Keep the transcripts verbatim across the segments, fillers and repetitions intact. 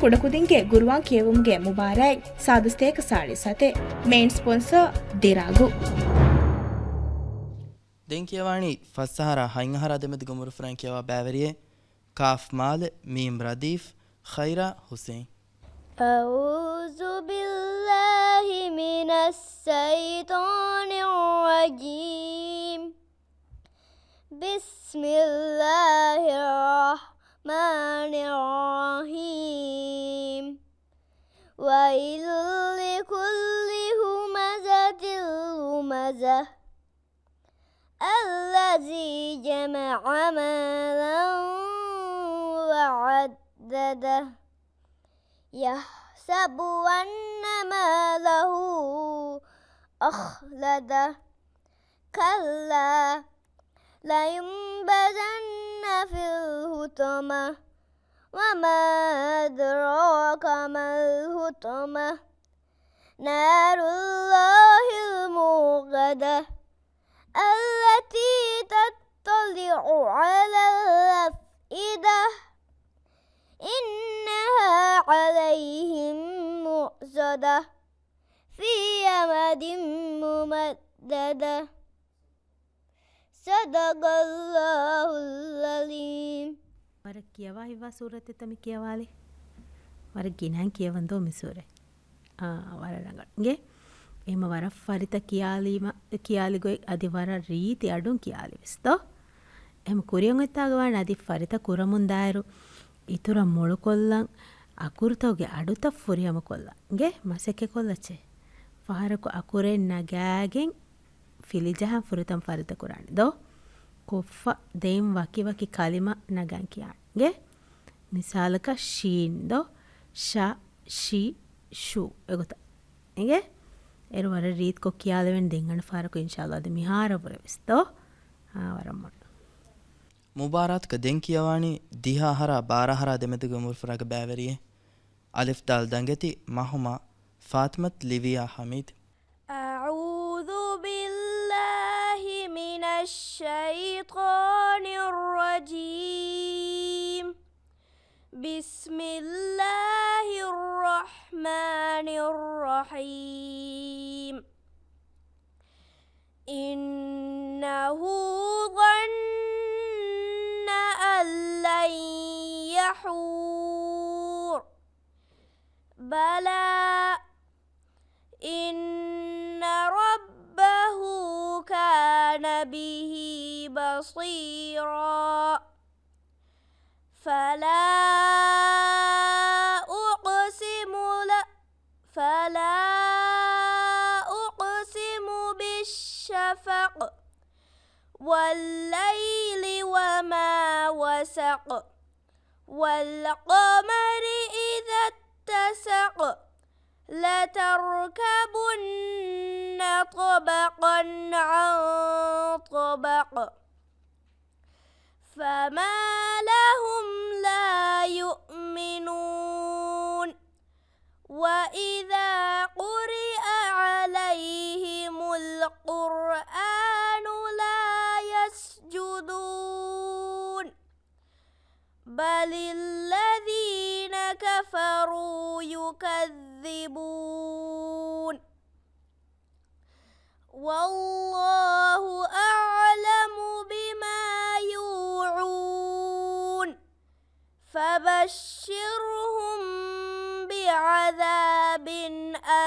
ކުޑަކުދިންގެ ގުރުއާން ކިޔެވުމުގެ މުބާރާތް ސާދަ ސަތޭކަ ސާޅީސް ސަތޭކަ. މެއިން ސްޕޮންސަރ ދިރާގު. ދެން ކިޔަވާނީ ފަސް އަހަރާ ހަތް އަހަރާ ދެމެދުގެ އުމުރުފުރާން ކިޔަވާ ބައިވެރިއެއް. ކާފް މާލެ، މީމް ރަދީފް، ޚައިރާ ހުސެން. أعوذ بالله من الشيطان الرجيم. بسم الله الرحمن الرحيم. ويل لكل همزة لمزة. الذي جمع مالا وعدده. يحسب أن ماله أخلده. كلا لينبذن في الحطمة. وما أدراك ما الحطمة. نار الله الموقدة. التي تطلع على الأفئدة. إنها عليهم مؤصدة. في عمد ممددة. صدق الله العظيم. ވަރަށް ކިޔަވާ ހިތްވާ ސޫރަތެއްތަ މި ކިޔަވާލި؟ ވަރަށް ގިނައިން ކިޔަވަން ދޯ މި ސޫރަތް؟ އާ، ވަރަށް ރަނގަޅު. އިނގޭ؟ އެހެމަ ވަރަށް ފަރިތަ ކިޔާލީމަ، ކިޔާލި ގޮތް އަދި ވަރަށް ރީތި އަޑުން ކިޔާލި ވެސް ދޯ؟ އެހެމަ ކުރިއަށް އޮތްތާގަ ވާނެ އަދި ފަރިތަ ކުރަމުން ދާއިރު، އިތުރަށް މޮޅުކޮށްލަން، އަކުރުތަކުގެ އަޑުތައް ފުރިހަމަކޮށްލަން. އިނގޭ؟ މަސައްކަތްކޮށްލައްޗޭ. ފަހަރަކު އަކުރެއް ނަގާގެން ފިލިޖަހަން ފުރަތަމަ ފަރިތަ ކުރާނެ ދޯ؟ ކޮށްފަ ދެން ވަކިވަކި ކަލިމަ ނަގަން ކިޔާނެ. އިނގޭ؟ މިސާލަކަށް ޝީން ދޯ؟ ޝަ، ޝި، ޝު. އެގޮތަށް. އިނގޭ؟ އޭރު ވަރަށް ރީތިކޮށް ކިޔާލެވެން ދެން އަނެއް ފަހަރަކު އިންޝާﷲ އަދި މިހާރަށްވުރެ ވެސް ދޯ؟ އާ، ވަރަށް މޮޅު. މުބާރާތުގަ ދެން ކިޔަވާނީ ދިހަ އަހަރާ ބާރަ އަހަރާ ދެމެދުގެ އުމުރުފުރާގެ ބައިވެރިއެއް. އަލިފް ދާލް ދަނގެތި މަހުމާ ފާތިމަތު ލިވިޔާ ހަމީދު. أعوذ بالله من الشيطان الرجيم. بسم الله الرحمن الرحيم. إنه ظن أن لن يحور. بلى، إن ربه كان به بصيرا. فلا أقسم ل-، فلا أقسم بالشفق، والليل وما وسق، والقمر إذا اتسق، لتركبن طبقا عن طبق. فما لهم لا يؤمنون. وإذا قرئ عليهم القرآن لا يسجدون. بل الذين كفروا يكذبون. والله أعلم بما يوعون. فبشرهم بعذاب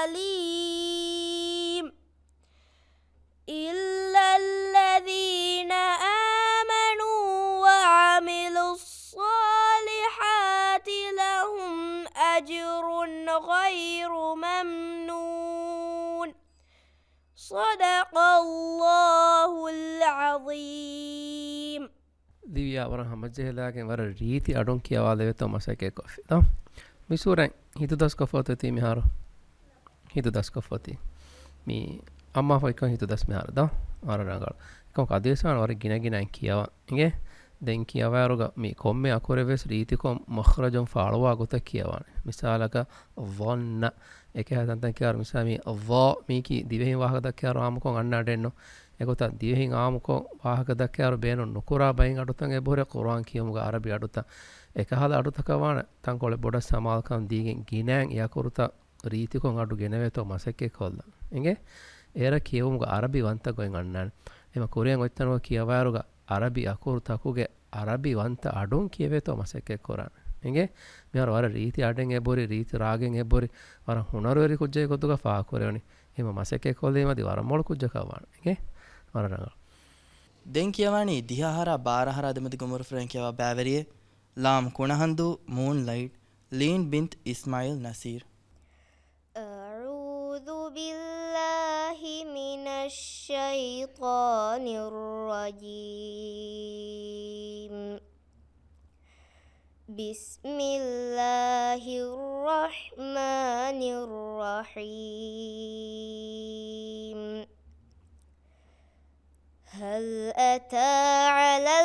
أليم. إلا الذين آمنوا وعملوا الصالحات لهم أجر غير ممنون. صدق الله العظيم. ލިވިޔާ ވަރަށް ހަމަޖެހިލާގެން ވަރަށް ރީތި އަޑުން ކިޔަވާލެވޭތޯ މަސައްކަތްކޮށްފި ދޯ؟ މި ސޫރަތް ހިތުދަސްކޮށްފަ އޮތީ މިހާރު. ހިތުދަސްކޮށްފަ އޮތީ. މި އައްމާފަ އެކަން ހިތުދަސް މިހާރު ދޯ؟ ވަރަށް ރަނގަޅު. އެކަމަކު އަދިވެސް ވާނެ ވަރަށް ގިނަ ގިނައިން ކިޔަވަން. އިނގޭ؟ ދެން ކިޔަވާއިރުގަ މި ކޮންމެ އަކުރެއް ވެސް ރީތިކޮށް މަޚްރަޖުން ފާޅުވާ ގޮތަށް ކިޔަވާނެ. މިސާލަކަށް، ظَنَّ. އެކަހަލަ ތަންތަން ކިޔާއިރު، މިސާ މި ޟާ މީކީ ދިވެހިން ވާހަކަ ދައްކާއިރު އާއްމުކޮށް އަންނަ އަޑެއްނު. އެގޮތަށް ދިވެހިން އާއްމުކޮށް ވާހަކަ ދައްކާއިރު ބޭނުން ނުކުރާ ބައެއް އަޑުތައް އެބަހުރޭ ޤުރުއާން ކިޔުމުގަ ޢަރަބި އަޑުތައް. އެކަހަލަ އަޑުތަކަށް ވާނެ ތަންކޮޅެއް ބޮޑަށް ސަމާލުކަން ދީގެން އެ އަކުރުތައް ރީތިކޮށް އަޑު ގެނެވޭތޯ މަސައްކަތްކޮށްލަން. އެނގޭ؟ އޭރަށް ކިޔެވުމުގެ ޢަރަބި ވަންތަ ގޮތް އަންނާނެ. އެމަ ކުރިއަށް އޮތްތަނުގަ ކިޔަވާއިރުގަ ޢަރަބި އަކުރުތަކުގެ ޢަރަބި ވަންތަ އަޑުން ކިޔެވޭތޯ މަސައްކަތް ކުރާނެ. އެނގޭ؟ މިހާރު ވަރަށް ރީތި އަޑެއް އެބުރި، ރީތި ރާގެއް އެބުރި، ވަރަށް ހުނަރުވެރި ކުއްޖެއް ގޮތުގަ ފާހަގަކުރެވުނީ. އެމަ މަސައްކަތް ކޮށްލީމަ އަދި ވަރަށް މޮޅު ކުއްޖަކަށް ވާނެ. އެނގޭ؟ ވަރަށް ރަނގަޅު. ދެން ކިޔަވާނީ ދިހަ އަހަރާ ބާރަ އަހަރާ ދެމެދުގެ އުމުރު ފުރެން ކިޔަވާ ބައިވެރިއެއް، ލާމް ކުނަހަންދޫ، މޫންލައިޓް، ލީން ބިންތު އިސްމާޢީލް ނަޞީރް. أعوذ بالله من الشيطان الرجيم. بسم الله الرحمن الرحيم. هل أتى على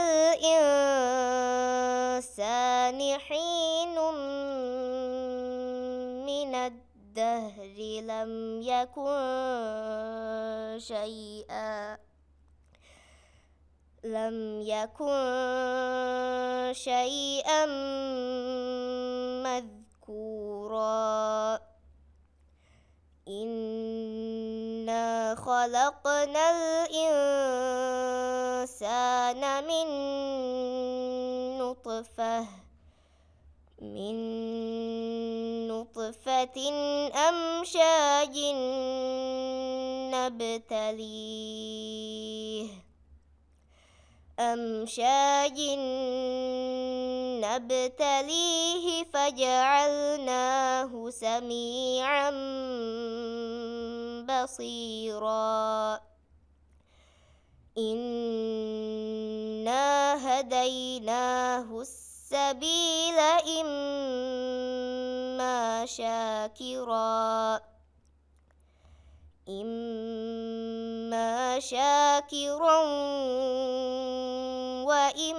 الإنسان حين من الدهر لم يكن شيئا، لم يكن شيئا مذكورا. إنا خلقنا الإنسان من نطفة، من نطفة أمشاج نبتليه، أمشاج نبتليه فجعلناه سميعا بصيرا. إنا هديناه السبيل إما شاكرا، إما شاكرا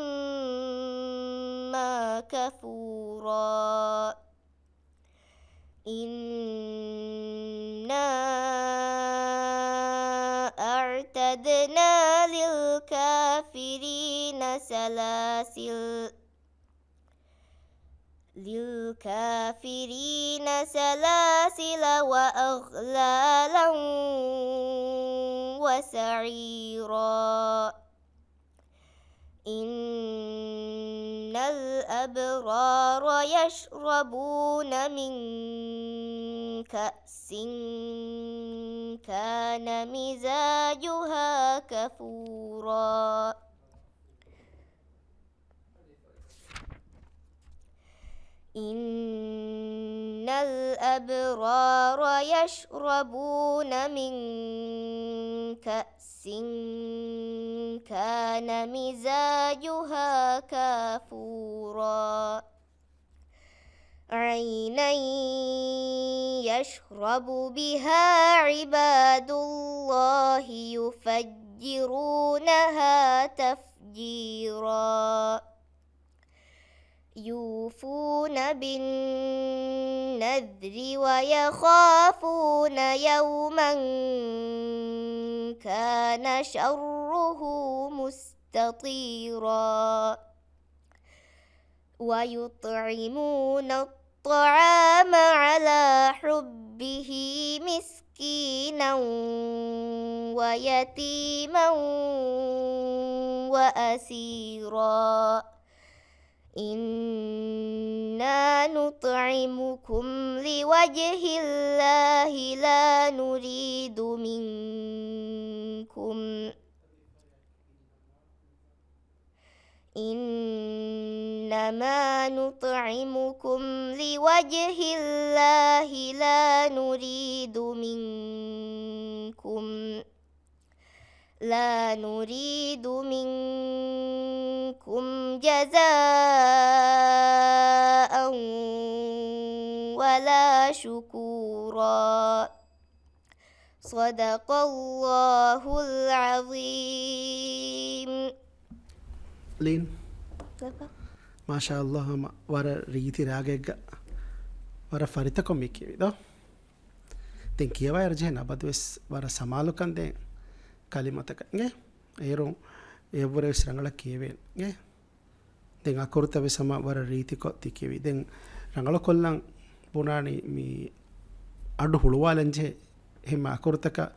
وإما كفورا. إنا أعتدنا للكافرين سلاسل، للكافرين سلاسل وأغلالا وسعيرا. إن الأبرار يشربون من كأس كان مزاجها كفورا. إن الأبرار يشربون من كأس كان مزاجها كافورا. عينا يشرب بها عباد الله يفجرونها تفجيرا. يوفون بالنذر ويخافون يوما كان شره مستطيرا. ويطعمون الطعام على حبه مسكينا ويتيما وأسيرا. إنا نطعمكم لوجه الله لا نريد منكم، إنما نطعمكم لوجه الله لا نريد منكم، لا نريد منكم جزاء ولا شكورا. صدق الله العظيم. ލީން. މާޝާﷲ، ހަމަ ވަރަށް ރީތި ރާގެއްގަ ވަރަށް ފަރިތަކޮށް މި ކިޔެވި ދޯ. ދެން ކިޔަވާއިރު ޖެހޭ ނަބަދުވެސް ވަރަށް ސަމާލުކަން ދޭން ކަލިމަތަކަށް އިނގޭ. އޭރު އެއަށްވުރެ ވެސް ރަނގަޅަށް ކިޔެވޭން އިނގޭ. ދެން އަކުރުތައް ވެސް ހަމަ ވަރަށް ރީތިކޮށް ތި ކިޔެވި. ދެން ރަނގަޅުކޮށްލަން ބުނާނީ މި އަޑު ހުޅުވާލަން ޖެހޭ. އެހެންމަ އަކުރުތަކަށް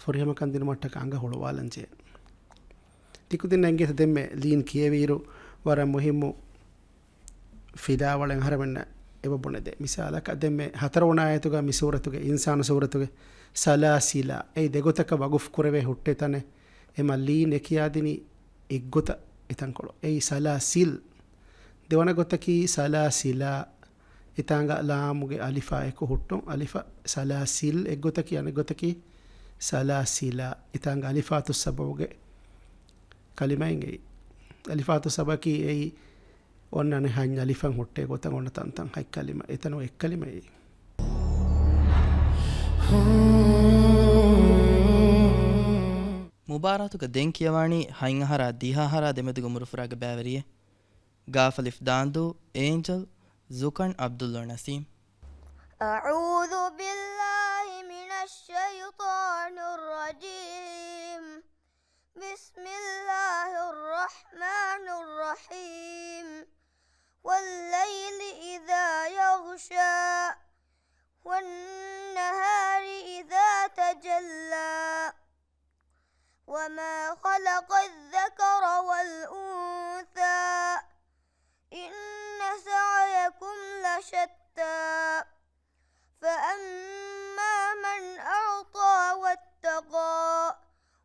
ފުރިހަމަކަން ދިނުމަށްޓަކައި އަނގަ ހުޅުވާލަން ޖެހޭ. ތިކުދިންނަށް އެނގޭތަ ދެންމެ ލީން ކިޔެވިއިރު ވަރަށް މުހިއްމު ފިލާވަޅެއް އަހަރެމެންނަށް އެބަ ބުނެދޭ. މިސާލަކަށް ދެންމެ ހަތަރުވަނަ އާޔަތުގަ މި ސޫރަތުގެ އިންސާނު ސޫރަތުގެ ސަލާސިލާ އެއީ ދެގޮތަކަށް ވަގުފު ކުރެވޭ ހުއްޓޭ ތަނެއް. އެމަ ލީން އެ ކިޔާދިނީ އެއްގޮތަށް އެތަންކޮޅު. އެއީ ސަލާސިލް. ދެވަނަ ގޮތަކީ ސަލާސިލާ. އެތާނގަ ލާމުގެ އަލިފާ އެކު ހުއްޓުން. އަލިފަ ސަލާސިލް އެއްގޮތަކީ، އަނެއްގޮތަކީ ސަލާސިލާ. އެތާނގަ އަލިފާތު ސަބަބުގެ ކަލިމައިން އެއީ. އަލިފާތު ސަބަކީ އެއީ އޮންނަނެ ހަތް އަލިފަށް ހުއްޓޭ ގޮތަށް އޮންނަ ތަންތަން ހަތް ކަލިމަ. އެތަނު އެއްކަލިމައެއް. މުބާރާތުގަ ދެން ކިޔަވާނީ ހަތް އަހަރާ ދިހަ އަހަރާ ދެމެދުގެ އުމުރުފުރާގެ ބައިވެރިއެއް. ގާފަލިފް ދާންދޫ، އޭންޖަލް، ޒުކަން ޢަބްދުﷲ ނަސީމް. أعوذ بالله من الشيطان الرجيم. بسم الله الرحمن الرحيم. والليل إذا يغشى. والنهار إذا تجلى. وما خلق الذكر والأنثى. إن سعيكم لشتى. فأما من أعطى واتقى.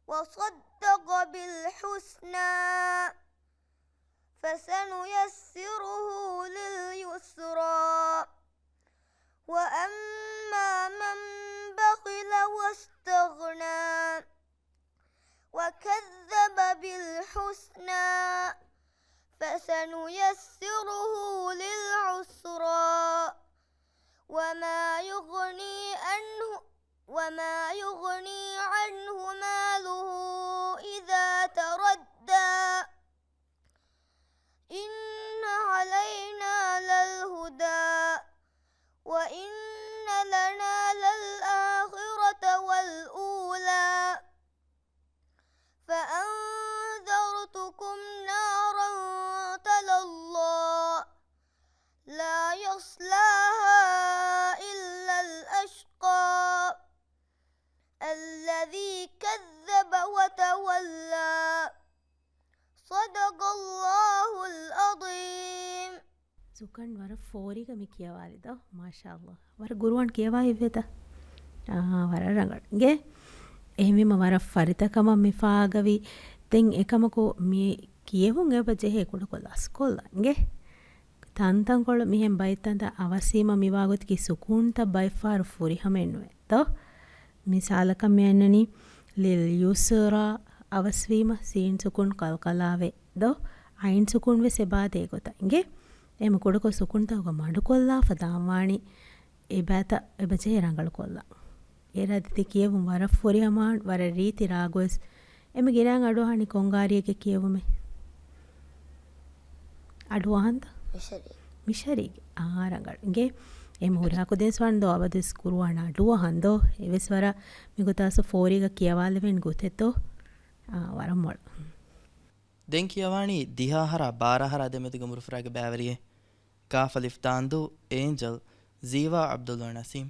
وصدق بالحسنى. فسنيسره لليسرى. وأما من بخل واستغنى. وكذب بالحسنى. فسنيسره للعسرى. وما يغني عنه، وما يغني عنه ماله إذا تردى. إن علينا للهدى. وإن لنا للآخرة والأولى. فأنذرتكم نارا تلظى. لا يصلاها إلا الأشقى. الذي كذب وتولى. صدق الله العظيم. ޒުކަން ވަރަށް ފޯރިގަ މި ކިޔަވާލި ދޯ. މާޝާﷲ. ވަރަށް ގުރުއާން ކިޔަވާ އިއްވޭތަ؟ އާ، ވަރަށް ރަނގަޅު. އިނގޭ. އެހެންވީމަ ވަރަށް ފަރިތަކަމަށް މި ފާހަގަވި. ދެން އެކަމަކު މި ކިޔެވުން އެބަ ޖެހޭ ކުޑަކޮށް ލަސްކޮށްލަން. އިނގޭ. ތަންތަންކޮޅު މިހެން ބައިތަންތައް އަވަސްވީމަ މިވާގޮތަކީ ސުކޫންތައް ބައެއްފަހަރު ފުރިހަމައެއްނުވޭ ދޯ. މިސާލަކަށް މި އަންނަނީ ލިލް ޔުސްރާ އަވަސްވީމަ ސީން ސުކޫން ކަލްކަލާވޭ ދޯ. އައިން ސުކޫން ވެސް އެބާދޭ ގޮތަށް އިނގޭ. އެހެން ކުޑަކޮށް ސުކޫންތަކުގަ މަޑުކޮށްލާފަ ދާންވާނީ އެބައިތައް އެބަޖެހޭ ރަނގަޅުކޮށްލަން. އޭރާ ދިތި ކިޔެވުން ވަރަށް ފުރިހަމަ ވަރަށް ރީތި ރާގުވެސް. އެމެ ގިނައިން އަޑުއަހަނީ ކޮން ގާރިއެއްގެ ކިޔެވުމެއް؟ އަޑުއަހަންތަ؟ މިޝަރީ. މިޝަރީގެ. އާ، ރަނގަޅު. އިނގޭ. އެމެ ހުރިހާ ކުދިންސް ވާން ދޯ އަބަދުވެސް ގުރުއާން އަޑުއަހަން ދޯ. އެވެސް ވަރަށް މިގޮތާސް ފޯރީގަ ކިޔަވާލެވެން ގޮތެއް ދޯ. އާ، ވަރަށް މޮޅު. ދެން ކިޔަވާނީ ދިހަ އަހަރާ ބާރަ އަހަރާ ދެމެދުގެ އުމުރުފުރާގެ ބައިވެރިއެއް. ގާފަލިފް ދާންދޫ، އޭންޖަލް، ޒީވާ ޢަބްދުﷲ ނަސީމް.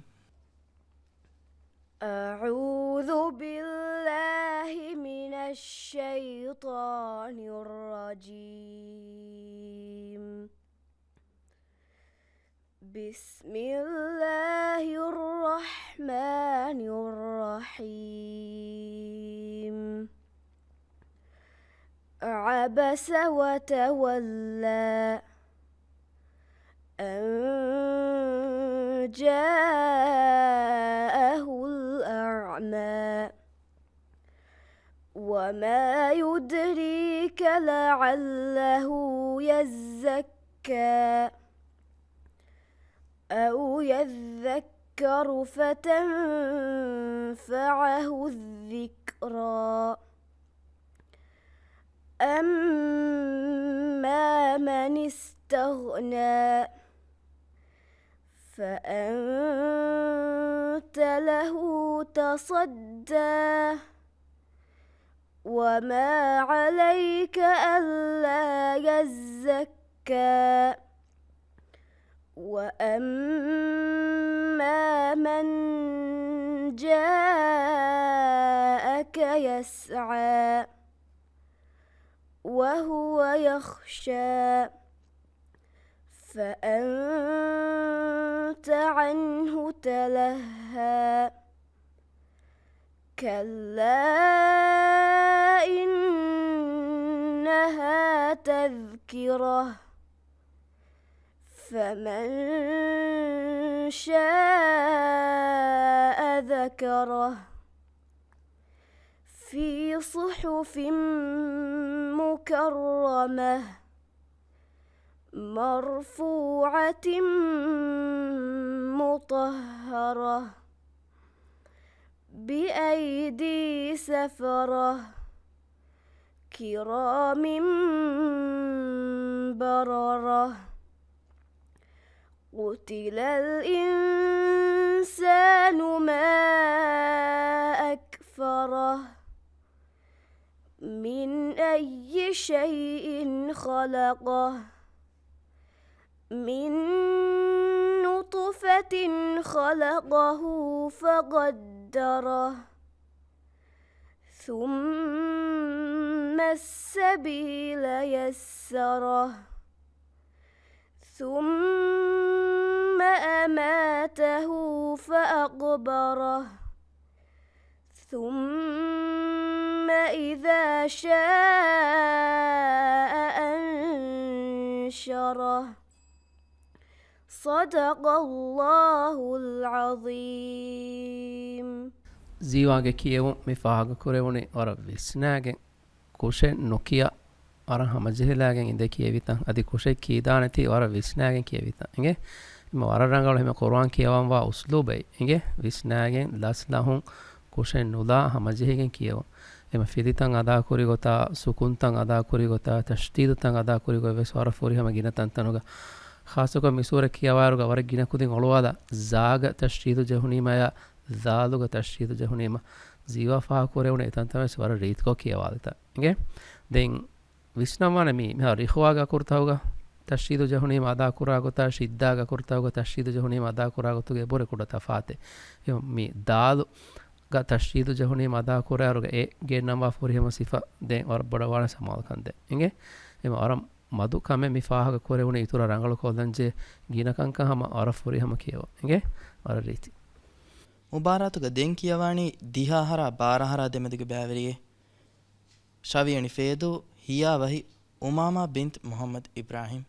أعوذ بالله من الشيطان الرجيم. بسم الله الرحمن الرحيم. عبس وتولى. أن جاءه الأعمى. وما يدريك لعله يزكى. أو يذكر فتنفعه الذكرى. أما من استغنى فأنت له تصدى وما عليك ألا يزكى وأما من جاءك يسعى وهو يخشى فأنت عنه تلهى كلا إنها تذكرة فمن شاء ذكره في صحف مكرمة مرفوعة مطهرة بأيدي سفرة كرام بررة قتل الإنسان ما أكفره من أي شيء خلقه من نطفة خلقه فقدره ثم السبيل يسره ثم أماته فأقبره ثم إذا شاء أنشره صدق الله العظيم. ޒީވާގެ ކިޔެވުން މި ފާހަގަކުރެވުނީ ވަރަށް ވިސްނާގެން، ކުށެއް ނުކިޔާ ވަރަށް ހަމަޖެހިލާގެން އިނދެ ކިޔެވިތަން. އަދި ކުށެއް ކީދާނެތީ ވަރަށް ވިސްނާގެން ކިޔެވިތަން. އިނގޭ؟ އެމަ ވަރަށް ރަނގަޅު އެމަ ޤުރުއާން ކިޔަވަންވާ އުސްލޫބެއް. އިނގޭ؟ ވިސްނާގެން ލަސްލަހުން ކުށެއް ނުލާ ހަމަޖެހިގެން ކިޔެވުން. އެމަ ފިލިތައް އަދާކުރި ގޮތާ، ސުކުންތައް އަދާކުރި ގޮތާ، ތަޝްދީދުތައް އަދާކުރި ގޮތް ވެސް ވަރަށް ފުރިހަމަ ގިނަ ތަންތަނުގަ. ޚާއްޞަކޮށް މި ސޫރަ ކިޔަވާއިރުގަ ވަރަށް ގިނަ ކުދިން އޮޅުވާލާ، ޒާގަ ތަޝްދީދު ޖެހުނީމަޔާ، ޒާލުގަ ތަޝްދީދު ޖެހުނީމަ، ޒީވާ ފާހަގަކުރެވުނު އެތަންތަން ވެސް ވަރަށް ރީތިކޮށް ކިޔަވާލިތަ. އިނގޭ؟ ދެން ވިސްނަންވާނެ މީ، މިހާރު ރިޚުވާގެ އަކުރުތަކުގަ ތަޝްދީދު ޖެހުނީމަ އަދާކުރާ ގޮތާ، ޝިއްދާގެ އަކުރުތަކުގަ ތަޝްދީދު ޖެހުނީމަ އަދާކުރާ ގޮތުގެ އެބުރެ ކުޑަ ތަފާތެއް. މި ދާލުގަ ތަޝްދީދު ޖެހުނީމަ އަދާކުރާއިރުގަ އެ ގެންނަންވާ ފުރިހަމަ ސިފަ ދެން ވަރަށް ބޮޑަށް ވާނެ ސަމާލުކަން ދޭ. އިނގޭ؟ އެމަ ވަރަށް މަދު ކަމެއް މި ފާހަގަ ކުރެވުނީ އިތުރަށް ރަނގަޅު ކޮށްލަންޖެހޭ ގިނަ ކަންކަން ހަމަ ވަރަށް ފުރިހަމަ ކިޔަވަ. އިނގޭ؟ ވަރަށް ރީތި. މުބާރާތުގަ ދެން ކިޔަވާނީ ދިހަ އަހަރާ ބާރަ އަހަރާ ދެމެދުގެ ބައިވެރިއެއް. ޝަވިޔަނި ފޭދޫ، ހިޔާވަހި، އުމާމާ ބިންތް މުޙައްމަދު އިބްރާހިމް.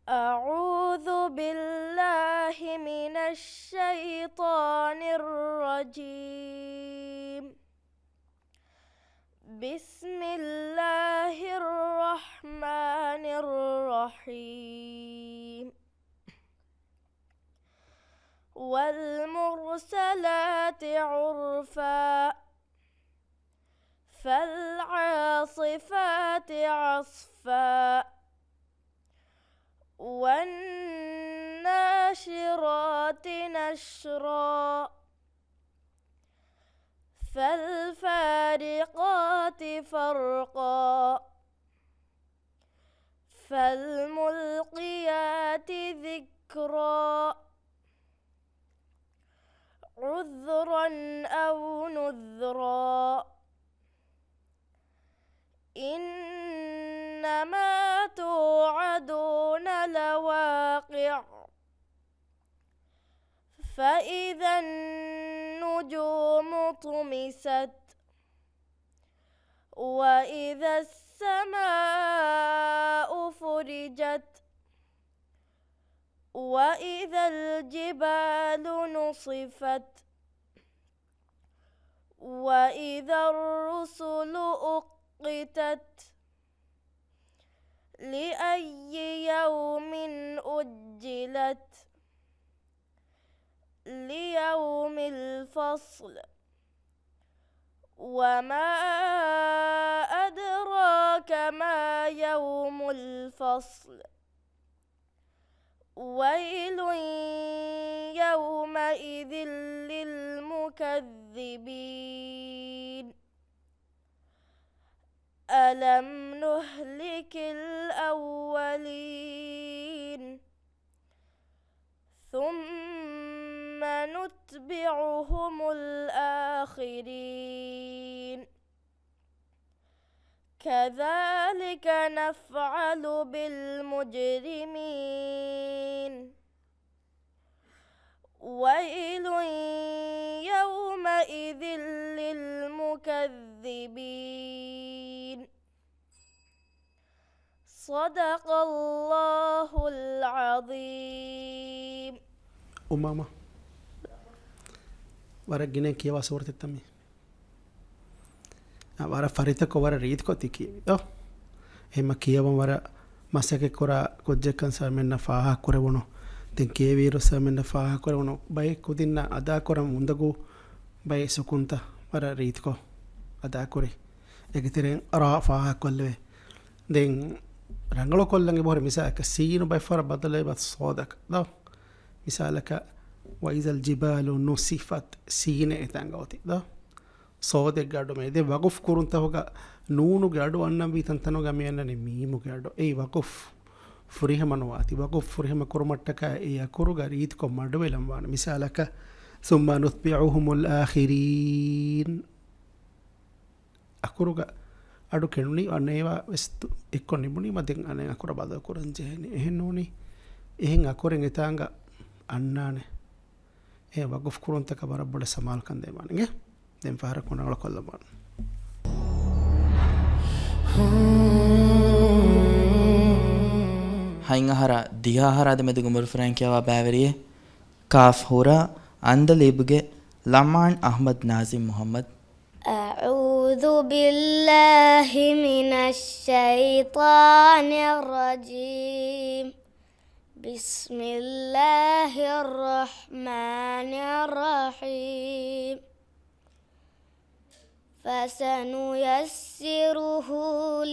أعوذ بالله من الشيطان الرجيم. بسم الله الرحمن الرحيم. والمرسلات عرفا. فالعاصفات عصفا. والناشرات نشرا. فالفارقات فرقا. فالملقيات ذكرا. عذرا أو نذرا. إنما توعدون لواقع. فإذا النجوم طمست. وإذا السماء فرجت. وإذا الجبال نصفت. وإذا الرسل أقتت. لأي يوم أجلت. ليوم الفصل. وما أدراك السماء يوم الفصل. ويل يومئذ للمكذبين. ألم نهلك الأولين. ثم نتبعهم الآخرين. كذلك نفعل بالمجرمين. ويل يومئذ للمكذبين. صدق الله العظيم. އުމާމާ، ވަރަށް ގިނައިން ކިޔަވާ ސޫރަތެއްތަ މީ؟ އާ، ވަރަށް ފަރިތަކޮށް ވަރަށް ރީތިކޮށް ތި ކިޔެވި ދޯ؟ އެހެންމަ ކިޔަވަން ވަރަށް މަސައްކަތްކުރާ ކުއްޖެއްކަން ސަމެންނަށް ފާހަގަކުރެވުނު. ދެން ކިޔެވިއިރު ސަމެންނަށް ފާހަގަކުރެވުނު ބައެއް ކުދިންނަށް އަދާކުރަން އުނދަގޫ ބައެއް ސުކުންތައް ވަރަށް ރީތިކޮށް އަދާކުރި. އޭގެ ތެރެއިން ރާ ފާހަގަކޮށްލެވޭ. ދެން ރަނގަޅުކޮށްލަން އެބަހުރި މިސާލަކަށް ސީނު ބައެއް ފަހަރަށް ބަދަލުވޭ ސޯދަކަށް ދޯ؟ މިސާލަކަށް، وإذا الجبال نسفت، ސީނެއް އެތާނގަ އޮތީ ދޯ؟ ސޯދެއްގެ އަޑު މޭ. ދެން ވަގުފް ކުރުންތަ ހުގަ ނޫނުގެ އަޑު އަންނަންވީ ތަންތަނުގަ މި އަންނަނީ މީމުގެ އަޑު. އެއީ ވަގުފް ފުރިހަމަ ނުވާތީ. ވަގުފް ފުރިހަމަ ކުރުމަށްޓަކާ އެ އަކުރުގަ ރީތިކޮށް މަޑުވެލަން ވާނެ. މިސާލަކަށް، ثم نتبعهم الآخرين. އަކުރުގަ އަޑު ކެނޑުނީ އަނެއް ވެސް ދު-، އެއްކޮށް ނިމުނީމަ ދެން އަނެއް އަކުރަށް ބަދަލު ކުރަން ޖެހޭނެ. އެހެން ނޫނީ. އެހެން އަކުރެއް އެތާނގަ އަންނާނެ. އެ ވަގުފް ކުރުންތަކަށް ވަރަށް ބޮޑަށް ސަމާލުކަން ދޭ މާނަ. ދެން ފަހަރަކުން ރަނގަޅު ކޮށްލަމާނަ. ހަތް އަހަރާ ދިހަ އަހަރާ ދެމެދުގެ އުމުރުފުރާން ކިޔަވާ ބައިވެރިއެއް. ކާފް ހުރާ އަންދަލީބުގެ ލަމާން އަޙްމަދު ނާޒިމް މުޙައްމަދު. أعوذ بالله من الشيطان الرجيم. بسم الله الرحمن الرحيم. فسنيسره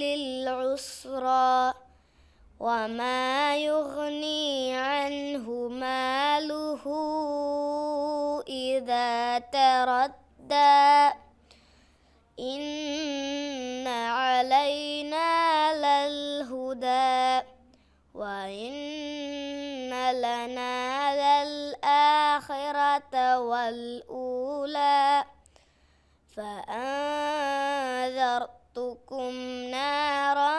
للعسرى. وما يغني عنه ماله إذا تردى. إن علينا للهدى. وإن لنا للآخرة والأولى. فأنذرتكم نارا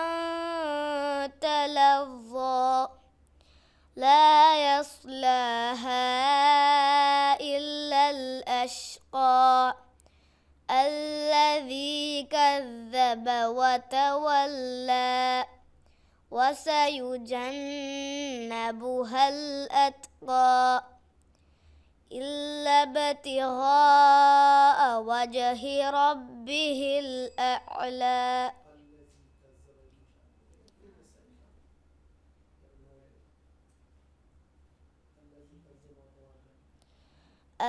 تلظى. لا يصلاها إلا الأشقى. الذي كذب وتولى. وسيجنبها الأتقى. إلا ابتغاء وجه ربه الأعلى.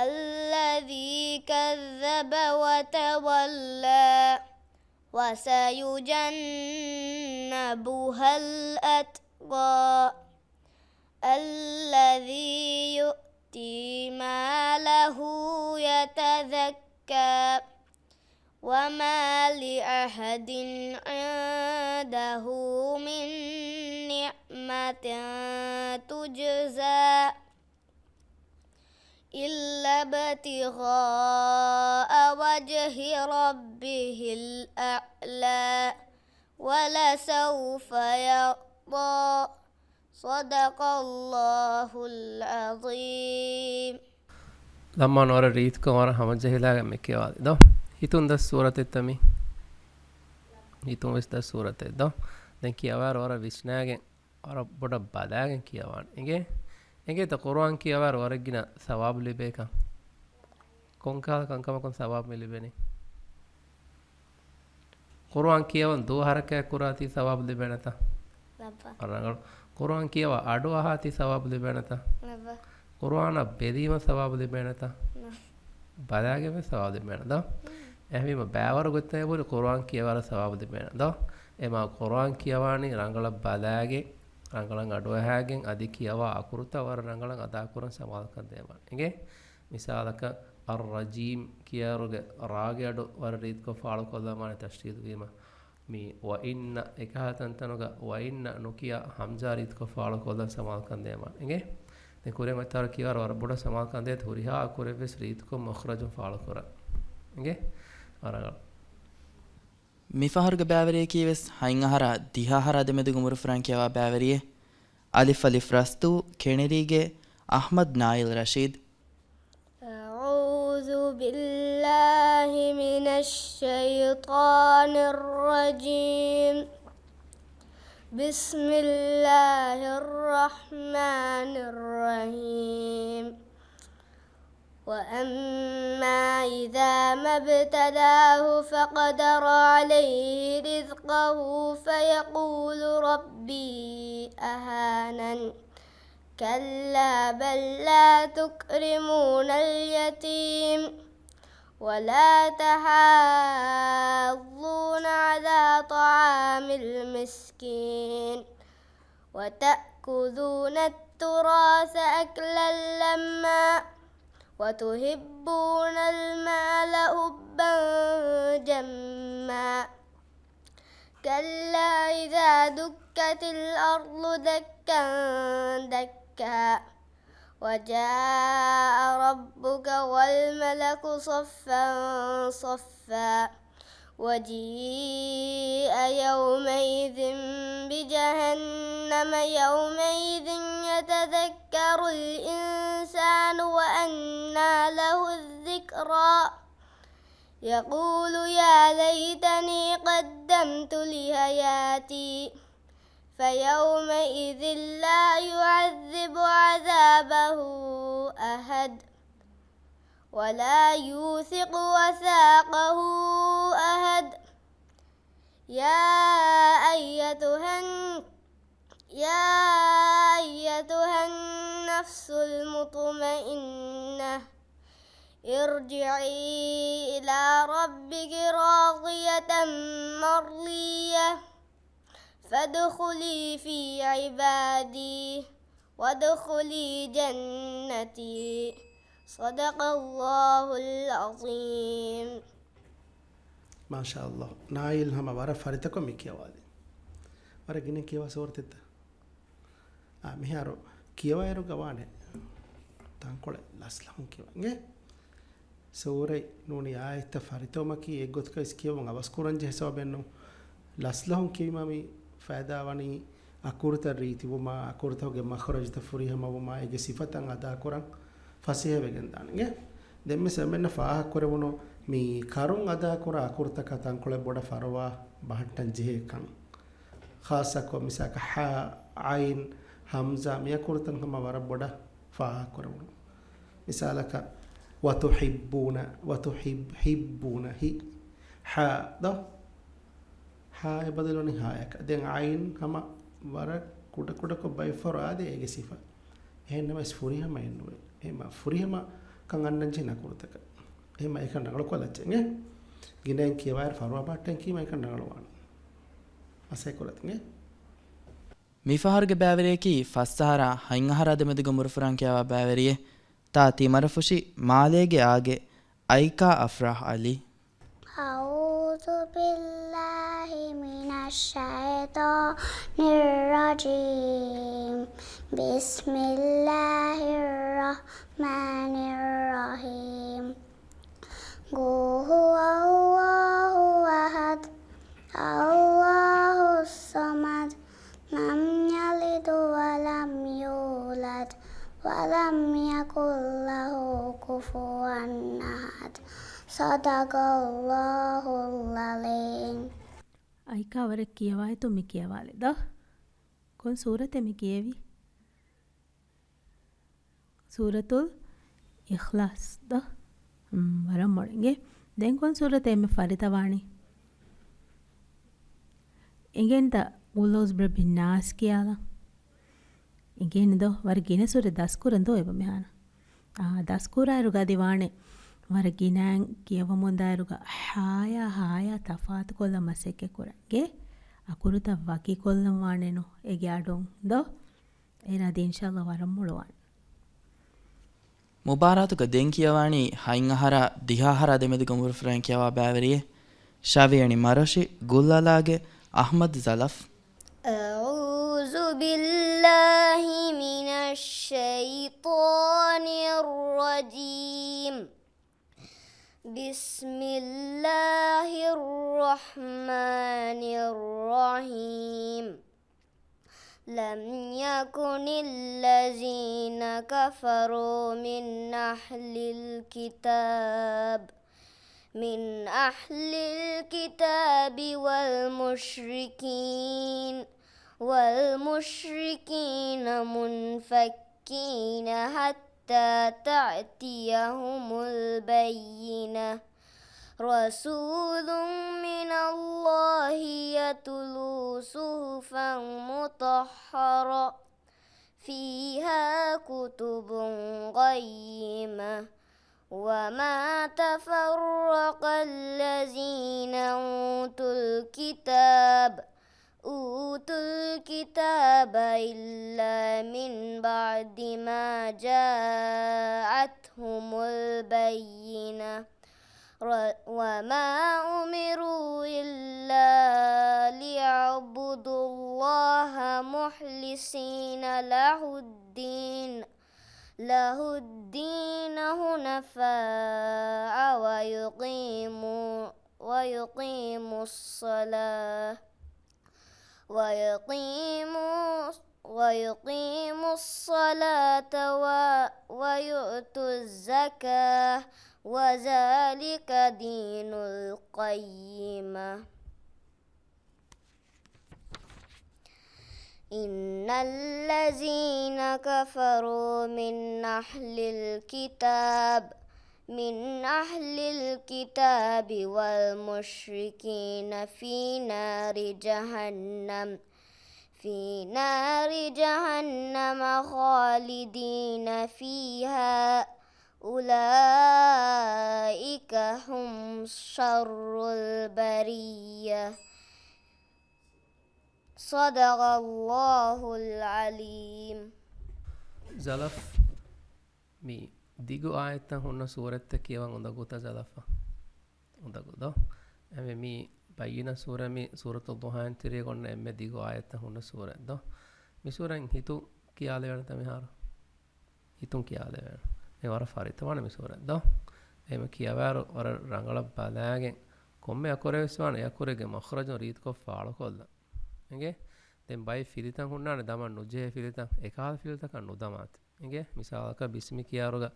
الذي كذب وتولى. وسيجنبها الأتقى. الذي يؤتي ماله يتزكى. وما لأحد عنده من نعمة تجزى إلا ابتغاء وجه ربه الأعلى ولسوف يرضى. صدق الله العظيم. ލަމާން ވަރަށް ރީތިކޮށް ވަރަށް ހަމަޖެހިލާގެން މި ކިޔަވާލި ދޯ؟ ހިތުން ދަސް ސޫރަތެއްތަ މީ؟ ހިތުން ވެސް ދަސް ސޫރަތެއް ދޯ؟ ދެން ކިޔަވާއިރު ވަރަށް ވިސްނާގެން ވަރަށް ބޮޑަށް ބަލާގެން ކިޔަވާނެ. އެނގޭ؟ އެނގޭތަ ޤުރުއާން ކިޔަވާއިރު ވަރަށް ގިނަ ސަވާބު ލިބޭކަން؟ ކޮންކަހަލަ ކަންކަމަކުން ސަވާބު މި ލިބެނީ؟ ޤުރުއާން ކިޔަވަން ދުވަހަށް ރަކާތް ކުރާތީ ސަވާބު ލިބޭނެތަ؟ ލައްބަ. ރަނގަޅު. ޤުރުއާން ކިޔަވާ އަޑު އަހާތީ ސަވާބު ލިބޭނެތަ؟ ލައްބަ. ޤުރުއާނަށް ބެލީމަ ސަވާބު ލިބޭނެތަ؟ ނަ. ބަލާގެން ވެސް ސަވާބު ލިބޭނެ ދޯ؟ އެހެންވީމަ ބައިވަރު ގޮތްތައް އެބުރި ޤުރުއާން ކިޔަވާއިރު ސަވާބު ލިބޭނެ ދޯ؟ އެމާ ޤުރުއާން ކިޔަވާނީ ރަނގަޅަށް ބަލާގެން، ރަނގަޅަށް އަޑުއަހާގެން، އަދި ކިޔަވާ އަކުރުތައް ވަރަށް ރަނގަޅަށް އަދާކުރަން ސަމާލުކަން ދޭން ވާނެ. އިނގޭ؟ މިސާލަކަށް، އައްރަޖީމް ކިޔާއިރުގެ ރާގެ އަޑު ވަރަށް ރީތިކޮށް ފާޅުކޮށްލަން ވާނެ ތަޝްދީދު ވީމަ. މި ވައިންނަ އެކަހަލަ ތަންތަނުގަ ވައިންނަ ނުކިޔާ ހަމްޒާ ރީތިކޮށް ފާޅުކޮށްލަން ސަމާލުކަން ދޭން ވާނެ. އިނގޭ؟ ދެން ކުރިން އޮތްތާރަ ކިޔާއިރު ވަރަށް ބޮޑަށް ސަމާލުކަން ދޭތޯ ހުރިހާ އަކުރެއްވެސް ރީތިކޮށް މަޚްރަޖުން ފާޅުކުރަން. އިނގޭ؟ ވަރަށް ރަނގަޅު. މިފަހަރުގެ ބައިވެރިޔަކީވެސް ހަތް އަހަރާ ދިހަ އަހަރާ ދެމެދުގެ އުމުރުފުރާން ކިޔަވާ ބައިވެރިއެއް. އަލިފް އަލިފް ރަސްތޫ، ކެނެރީގެ އަޙްމަދު ނާއިލް ރަޝީދު. أعوذ بالله من الشيطان الرجيم. بسم الله الرحمن الرحيم. وأما إذا ما ابتلاه فقدر عليه رزقه فيقول ربي أهانن. كلا بل لا تكرمون اليتيم ولا تحاضون على طعام المسكين وتأكلون التراث أكلا لما وتحبون المال حبا جما كلا إذا دكت الأرض دكا دكا وجاء ربك والملك صفا صفا وجيء يومئذ بجهنم يومئذ يتذكر الإنسان وأنى له الذكرى يقول يا ليتني قدمت لحياتي فيومئذ لا يعذب عذابه أحد ولا يوثق وثاقه أحد يا أيتها الن- يا أيتها النفس المطمئنة ارجعي إلى ربك راضية مرضية فادخلي في عبادي وادخلي جنتي صدق الله العظيم. މާޝާﷲ. ނާއިލް ހަމަ ވަރަށް ފަރިތަކޮށް މި ކިޔަވާލި. ވަރަށް ގިނަ ކިޔަވާ ސޫރަތެއްތަ؟ އާ، މިހާރު ކިޔަވާއިރުގަ ވާނެ ތަންކޮޅެއް ލަސްލަހުން ކިޔަވަން. އިނގޭ؟ ސޫރަތް ނޫނީ އާޔަތްތައް ފަރިތަވުމަކީ އެއްގޮތަކަށް ވެސް ކިޔަވަން އަވަސް ކުރަން ޖެހޭ ސަބަބެއް ނޫން. ލަސްލަހުން ކިޔުމާ މި ފައިދާ ވަނީ އަކުރުތައް ރީތިވުމާ، އަކުރުތަކުގެ މަޚްރަޖުތައް ފުރިހަމަވުމާ، އޭގެ ސިފަތައް އަދާކުރަން ފަސޭހަވެގެން ދާނެ. އިނގޭ؟ ދެންވެސް އެންމެންނަށް ފާހަގަކުރެވުނު މި ކަރުން އަދާކުރާ އަކުރުތަކާ ތަންކޮޅެއް ބޮޑަށް ފަރުވާ ބަހައްޓަން ޖެހޭކަން. ޚާއްޞަކޮށް މިސާލަކަށް ޙާ، ޢައިން، ހަމްޒާ މި އަކުރުތައް ހަމަ ވަރަށް ބޮޑަށް ފާހަގަކުރެވުނު. މިސާލަކަށް، ވަތުޙިއްބޫނަ، ވަތުޙިއް، ޙިއްބޫނަ، ހި، ޙާ، ދޯ؟ ޙާއޭ ބަދަލުވަނީ ޙާއަކަށް. ދެން ޢައިން ހަމަ ވަރަށް ކުޑަކުޑަކޮށް ބައިފަރު އާދޭ އޭގެ ސިފަ. އެހެންނަމަވެސް ފުރިހަމައެއް ނުވޭ. އެހެންމަ ފުރިހަމަކަން އަންނަން ޖެހޭ އަކުރުތަކަށް. އެހެންމަ އެކަން ރަނގަޅުކޮށްލައްޗެއް އިނގޭ. ގިނައިން ކިޔަވާއިރު ފަރުވާ ބަހައްޓަން ކީމަ އެކަން ރަނގަޅުވާނެ. މަސައްކަތް ކުރަތިނގޭ. މިފަހަރުގެ ބައިވެރިޔަކީ ފަސް އަހަރާ ހަތް އަހަރާ ދެމެދުގެ އުމުރުފުރާން ކިޔަވާ ބައިވެރިއެއް. ތާ ތިމަރަފުށި މާލޭގެ އާގެ އައިކާ އަފްރާހް ޢަލީ. أعوذ بالله من الشيطان الرجيم. بسم الله الرحمن الرحيم. قل هو الله أحد، الله الصمد، لم يلد ولم يولد، ولم يكن له كفوا أحد. صدق الله العظيم. އައިކާ ވަރަށް ކިޔަވާއިތު މި ކިޔަވާލި ދޯ. ކޮން ސޫރަތެއް މި ކިޔެވީ؟ ސޫރަތުލް އިޚްލާޞް ދޯ؟ މް، ވަރަށް މޮޅި އިނގޭ. ދެން ކޮން ސޫރަތެއް އެންމެ ފަރިތަވާނީ؟ އިނގޭންތަ ޤުލް އަޢޫޛު ބިރައްބިން ނާސް ކިޔާލަން؟ އިނގޭނެ ދޯ؟ ވަރަށް ގިނަ ސޫރަތް ދަސްކުރަން ދޯ އެބަ މިހާރު؟ އާ، ދަސްކުރާއިރުގަ އަދި ވާނެ ވަރަށް ގިނައިން ކިޔަވަމުންދާއިރުގަ ހާޔާ ހާޔާ ތަފާތުކޮށްލަން މަސައްކަތް ކުރަން. އިނގޭ؟ އަކުރުތައް ވަކިކޮށްލަން ވާނެނު އޭގެ އަޑުން ދޯ؟ އޭނާ އަދި އިންޝާﷲ ވަރަށް މޮޅުވާނެ. މުބާރާތުގަ ދެން ކިޔަވާނީ ހަތް އަހަރާ ދިހަ އަހަރާ ދެމެދުގެ އުމުރުފުރާން ކިޔަވާ ބައިވެރިއެއް. ޝާވިޔަނި މަރޮށި ގުއްލާލާގެ އަޙްމަދު ޒަލަފް. أعوذ بالله من الشيطان الرجيم. بسم الله الرحمن الرحيم. لم يكن الذين كفروا من أهل الكتاب، من أهل الكتاب والمشركين، والمشركين منفكين حتى تأتيهم البينة. رسول من الله يتلو صحفا مطهرة فيها كتب قيمة وما تفرق الذين أوتوا الكتاب، أوتوا الكتاب إلا من بعد ما جاءتهم البينة. ر-، وما أمروا إلا ليعبدوا الله مخلصين له الدين، له الدين حنفاء ويقيموا، ويقيموا الصلاة، ويقيموا، ويقيموا الصلاة و-، ويؤتوا الزكاة، وذلك دين القيمة. إن الذين كفروا من أهل الكتاب، من أهل الكتاب والمشركين في نار جهنم، في نار جهنم خالدين فيها أولئك هم شر البرية. صدق الله العظيم. ޒަލަފް، މި ދިގު އާޔަތްތައް ހުންނަ ސޫރަތްތައް ކިޔަވަން އުނދަގޫތަ ޒަލަފް؟ އުނދަގޫ ދޯ؟ އެމެ މި ބައްޔިނަ ސޫރަ، މި ސޫރަތު ޟުޙާއިން ތިރީގަ އޮންނަ އެންމެ ދިގު އާޔަތްތައް ހުންނަ ސޫރަތް ދޯ؟ މި ސޫރަތް ހިތުން ކިޔާލެވޭނެތަ މިހާރު؟ ހިތުން ކިޔާލެވޭނެ. މި ވަރަށް ފަރިތަވާނެ މި ސޫރަތް ދޯ؟ އެމެ ކިޔަވާއިރު ވަރަށް ރަނގަޅަށް ބަލާގެން ކޮންމެ އަކުރެއް ވެސް ވާނެ، އެ އަކުރެއްގެ މަޚްރަޖު ރީތިކޮށް ފާޅުކޮށްލަން. އެނގޭ؟ ދެން ބައެއް ފިލިތައް ހުންނާނެ ދަމަން ނުޖެހޭ ފިލިތައް، އެކަހަލަ ފިލިތަކަށް ނުދަމާތި. އެނގޭ؟ މިސާލަކަށް ބިސްމި ކިޔާއިރުގަ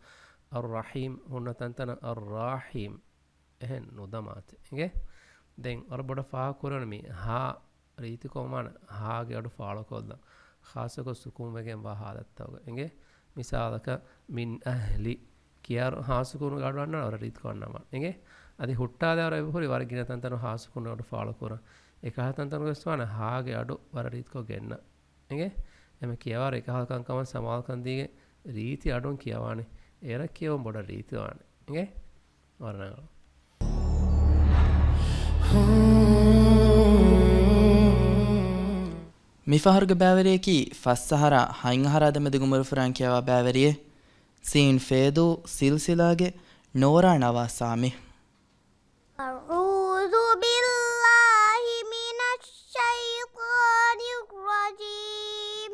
އައްރަޙީމް ހުންނަ ތަންތަނަށް އައްރާޙީމް އެހެން ނުދަމާތި. އެނގޭ؟ ދެން ވަރަށް ބޮޑަށް ފާހަގަކުރަން މި ހާ ރީތިކޮށް ވާނެ ހާގެ އަޑު ފާޅުކޮށްލަން، ޚާއްޞަކޮށް ސުކޫންވެގެން ވާ ހާލަތުތަކުގަ. އެނގޭ؟ މިސާލަކަށް މިން އަހްލި ކިޔާއިރު ހާ ސުކޫނުގެ އަޑު އަންނާނެ ވަރަށް ރީތިކޮށް އަންނަން ވާނެ. އެނގޭ؟ އަދި ހުއްޓާލާއިރު އެބަހުރި ވަރަށް ގިނަ ތަންތަނު ހާ ސުކޫނުގެ އަޑު ފާޅުކުރަން. އެކަހަލަ ތަންތަނުގަ ވެސް ވާނެ ހާގެ އަޑު ވަރަށް ރީތިކޮށް ގެންނަން. އެނގޭ؟ އެމެ ކިޔަވާއިރު އެކަހަލަ ކަންކަމަށް ސަމާލުކަން ދީގެން ރީތި އަޑުން ކިޔަވާނެ. އޭރަށް ކިޔެވުން ބޮޑަށް ރީތިވާނެ. އެނގޭ؟ ވަރަށް ރަނގަޅު. މިފަހަރުގެ ބައިވެރިޔަކީ ފަސް އަހަރާ ހަތް އަހަރާ ދެމެދުގެ އުމުރުފުރާން ކިޔަވާ ބައިވެރިއެއް. ސީން ފޭދޫ ސިލްސިލާގެ ނޯރާ ނަވާ ސާމި. أعوذ بالله من الشيطان الرجيم.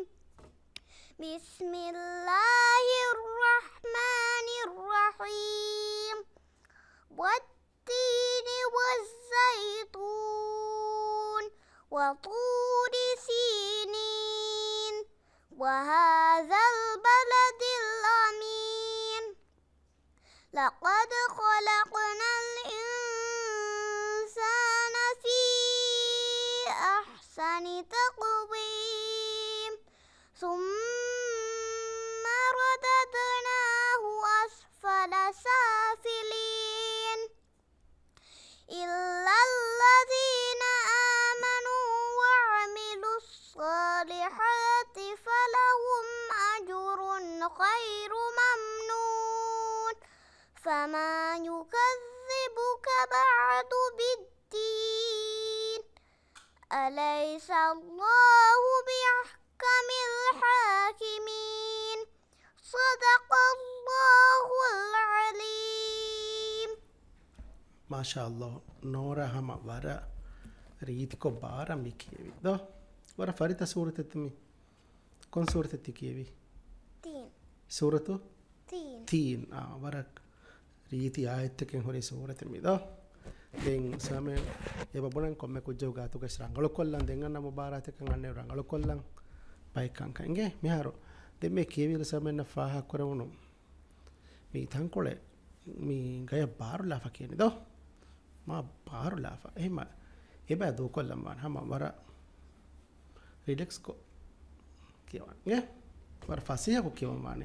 بسم الله الرحمن الرحيم. والتين والزيتون وطور سينين وهذا البلد الأمين. لقد خلقنا الإنسان في أحسن تقويم. ثم رددناه أسفل سافلين. إلا الذين آمنوا وعملوا الصالحات فلهم أجر غير ممنون. فما يكذبك بعد بالدين. أليس الله بأحكم الحاكمين؟ صدق الله العظيم. މާޝާﷲ، ނޯރާ ހަމަ ވަރަށް ރީތިކޮށް ބާރަށް މި ކިޔެވި ދޯ؟ ވަރަށް ފަރިތަ ސޫރަތެއް މި. ކޮން ސޫރަތެއް ތި ކިޔެވީ؟ ތީން. ސޫރަތު؟ ތީން. ތީން. އާ، ވަރަށް ރީތި އާޔަތްތަކެއް ހުރި ސޫރަތެއް މި ދޯ؟ ދެން ސާމެ އެބަ ބުނަން ކޮންމެ ކުއްޖަކު ގާތުގަސް ރަނގަޅުކޮށްލަން. ދެން އަންނަ މުބާރާތަކަށް އަންނަ ރަނގަޅުކޮށްލަން ބައެއް ކަންކަން އިނގޭ. މިހާރު ދެން މި ކިޔެވިއިރު ސާމެންނަށް ފާހަގަކުރެވުނު މި ތަންކޮޅެއް މި ގަޔަށް ބާރުލާފަ ކިޔަނީ ދޯ؟ މާ ބާރުލާފަ. އެހެމަ އެބަ ދޫކޮށްލަން ވާނެ ހަމަ ވަރަށް ރިލެކްސްކޮށް ކިޔަވަން. އެ ވަރަށް ފަސޭހަކޮށް ކިޔަވަން ވާނެ.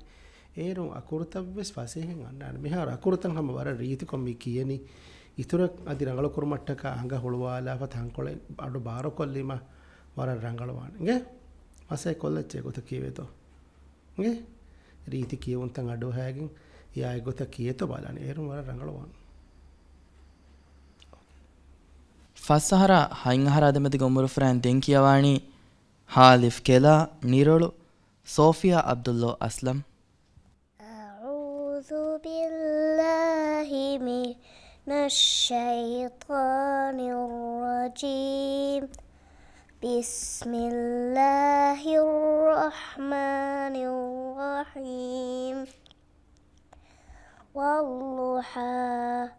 އޭރުން އަކުރުތައްވެސް ފަސޭހައިން އަންނާނެ. މިހާރު އަކުރުތައް ހަމަ ވަރަށް ރީތިކޮށް މި ކިޔަނީ. އިތުރަށް އަދި ރަނގަޅުކުރުމަށްޓަކާ ހަނގަ ހުޅުވާލާފަ ތަންކޮޅެއް އަޑު ބާރުކޮށްލީމަ ވަރަށް ރަނގަޅުވާނެ. އިނގޭ؟ މަސައްކަތް ކޮށްލައްޗޭ ގޮތަށް ކިޔެވޭތޯ. އިނގޭ؟ ރީތި ކިޔެވުންތައް އަޑުއަހައިގެން އެއާއެއް ގޮތަށް ކިޔޭތޯ ބަލާނެ. އޭރުން ވަރަށް ރަނގަޅުވާނެ. ފަސް އަހަރާ ހަތް އަހަރާ ދެމެދުގެ އުމުރުފުރާން ދެން ކިޔަވާނީ ހ އަލިފް ކެލާ ނިރޮޅު ސޯފިޔާ ޢަބްދުﷲ އަސްލަމް. أعوذ بالله من الشيطان الرجيم. بسم الله الرحمن الرحيم. والضحى.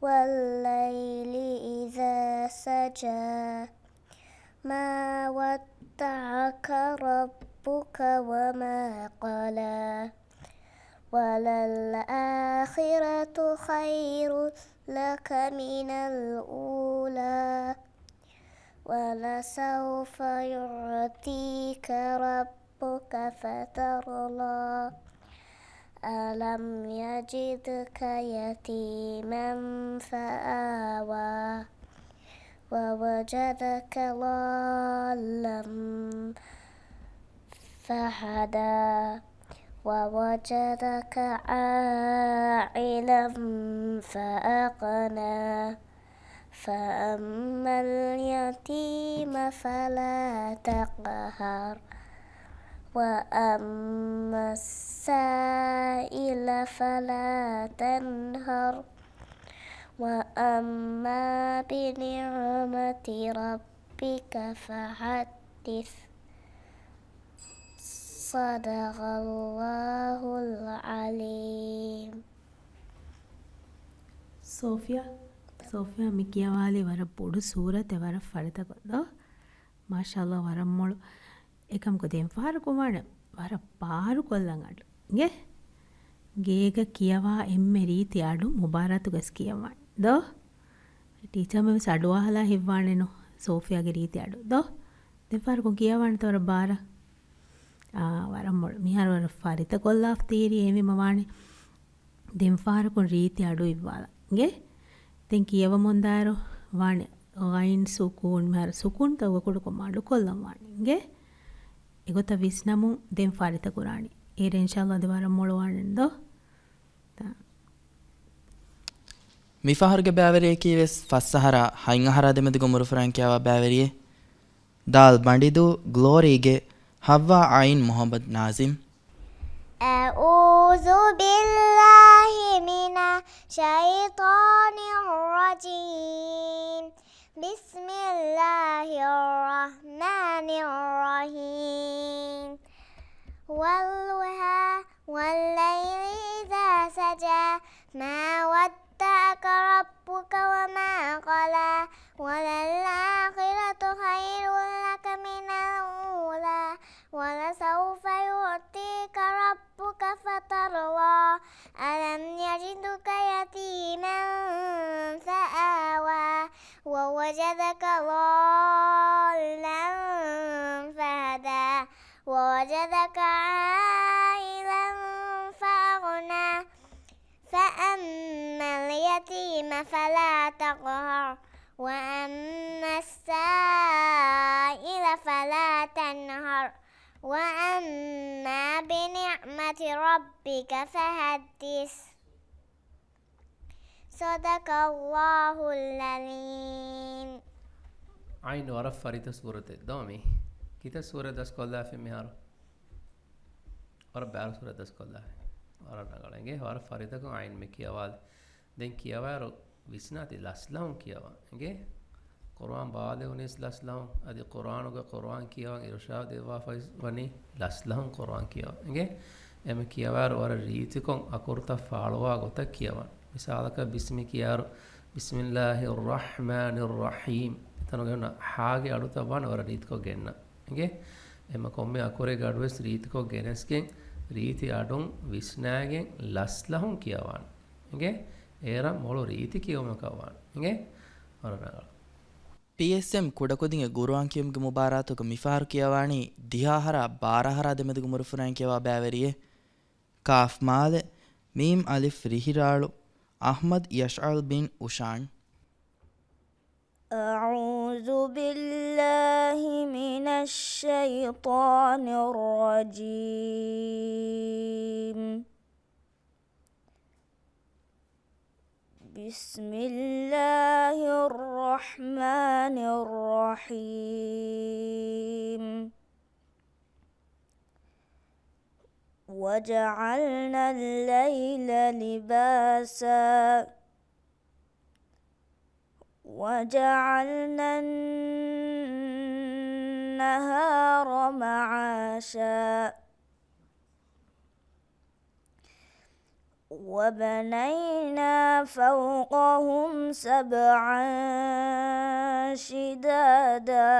والليل إذا سجى. ما ودعك ربك وما قلى. وللآخرة خير لك من الأولى. ولسوف يعطيك ربك فترضى. ألم يجدك يتيما فآوى. ووجدك ضالا فهدى. ووجدك عائلا فأغنى. فأما اليتيم فلا تقهر. وأما السائل فلا تنهر. وأما بنعمة ربك فحدث. صدق الله العظيم. ސޯފިޔާ، ސޯފިޔާ މި ކިޔަވާލީ ވަރަށް ބޮޑު ސޫރަތެއް، ވަރަށް ފަރިތަކޮށް ދޯ؟ މާޝާﷲ ވަރަށް މޮޅު. އެކަމަކު ދެން ފަހަރަކު ވާނެ ވަރަށް ބާރުކޮށްލަން އަޑު. އިނގޭ؟ ގޭގަ ކިޔަވާ އެންމެ ރީތި އަޑު މުބާރާތުގަސް ކިޔަވާނެ ދޯ؟ ޓީޗަރުމެން ވެސް އަޑުއަހަލާ ހިއްވާނެނު ސޯފިޔާގެ ރީތި އަޑު ދޯ؟ ދެން ފަހަރަކު ކިޔަވާނެތަ ވަރަށް ބާރަށް؟ އާ، ވަރަށް މޮޅު. މިހާރު ވަރަށް ފަރިތަކޮށްލާފަ ތިއިރީ އެހެންވީމަ ވާނެ ދެން ފަހަރަކުން ރީތި އަޑު އިއްވާލަން. އިނގޭ؟ ދެން ކިޔަވަމުންދާއިރު ވާނެ ޣައިން ސުކޫން، މިހާރު ސުކޫން ތަވަ ކުޑަކޮށް މަޑުކޮށްލަން ވާނެ. އިނގޭ؟ އެގޮތަށް ވިސްނަމުން ދެން ފަރިތަކުރާނީ. އޭރު އިންޝާﷲ އަދި ވަރަށް މޮޅުވާނެ ދޯ؟ ތާ. މިފަހަރުގެ ބައިވެރިޔަކީ ވެސް ފަސް އަހަރާ ހަތް އަހަރާ ދެމެދުގެ އުމުރުފުރާން ކިޔަވާ ބައިވެރިއެއް. ދާލް ބަނޑިދޫ ގްލޯރީގެ ހައްވާ އައިން މުހައްމަދު ނާޒިމް. أعوذ بالله من الشيطان الرجيم. بسم الله الرحمن الرحيم. والضحى والليل إذا سجى. ما ودعك ربك وما قلى. وللآخرة خير لك من الأولى. ولسوف يعطيك ربك فترضى. ألم يجدك يتيما فآوى. ووجدك ضالا فهدى. ووجدك عائلا فأغنى. فأما اليتيم فلا تقهر. وأما السائل فلا تنهر. وأما بنعمة ربك فحدث. صدق الله العظيم. އައިން ވަރަށް ފަރިތަ ސޫރަތެއް ދޯ މީ؟ ކިތައް ސޫރަތް ދަސްކޮށްލާފި މިހާރު؟ ވަރަށް ބާރު ސޫރަތް ދަސްކޮށްލާފި. ވަރަށް ރަނގަޅަށް އިނގޭ. ވަރަށް ފަރިތަކުން އައިން މި ކިޔަވާލި. ދެން ކިޔަވާއިރު ވިސްނާތި ލަސްލަހުން ކިޔަވާ. އިނގޭ؟ ޤުރުއާން ބާލެވުނީސް ލަސްލަހުން. އަދި ޤުރުއާނުގެ ޤުރުއާން ކިޔަވަން އިރުޝާދު ދެއްވާފައި ވަނީ ލަސްލަހުން ޤުރުއާން ކިޔަވަން. އިނގޭ؟ އެމެ ކިޔަވާއިރު ވަރަށް ރީތިކޮށް އަކުރުތައް ފާޅުވާ ގޮތަށް ކިޔަވަން. މިސާލަކަށް ބިސްމި ކިޔާއިރު، بسم الله الرحمن الرحيم. އެތަނުގެ ހުންނަ ހާގެ އަޑުތައް ވާނެ ވަރަށް ރީތިކޮށް ގެންނަ. އިނގޭ؟ އެމަ ކޮންމެ އަކުރެއްގެ އަޑުވެސް ރީތިކޮށް ގެނެސްގެން، ރީތި އަޑުން ވިސްނާގެން ލަސްލަހުން ކިޔަވާނެ. އިނގޭ؟ އޭރަށް މޮޅު ރީތި ކިޔުމަކަށް ވާނެ. އިނގޭ؟ ވަރަށް ރަނގަޅު. ޕީއެސްއެމް ކުޑަކުދިންގެ ގުރުއާން ކިޔުމުގެ މުބާރާތުގަ މިފަހަރު ކިޔަވާނީ ދިހަ އަހަރާ ބާރަ އަހަރާ ދެމެދުގެ މުރައްފުރާއިން ކިޔަވާ ބައިވެރިއެއް. ކާފް މާލެ، މީމް އަލިފް ރިހިރާޅު، އަޙްމަދު ޔަޝްޢަލް ބިން އުޝާން. أعوذ بالله من الشيطان الرجيم. بسم الله الرحمن الرحيم. وجعلنا الليل لباسا. وجعلنا النهار معاشا. وبنينا فوقهم سبعا شدادا.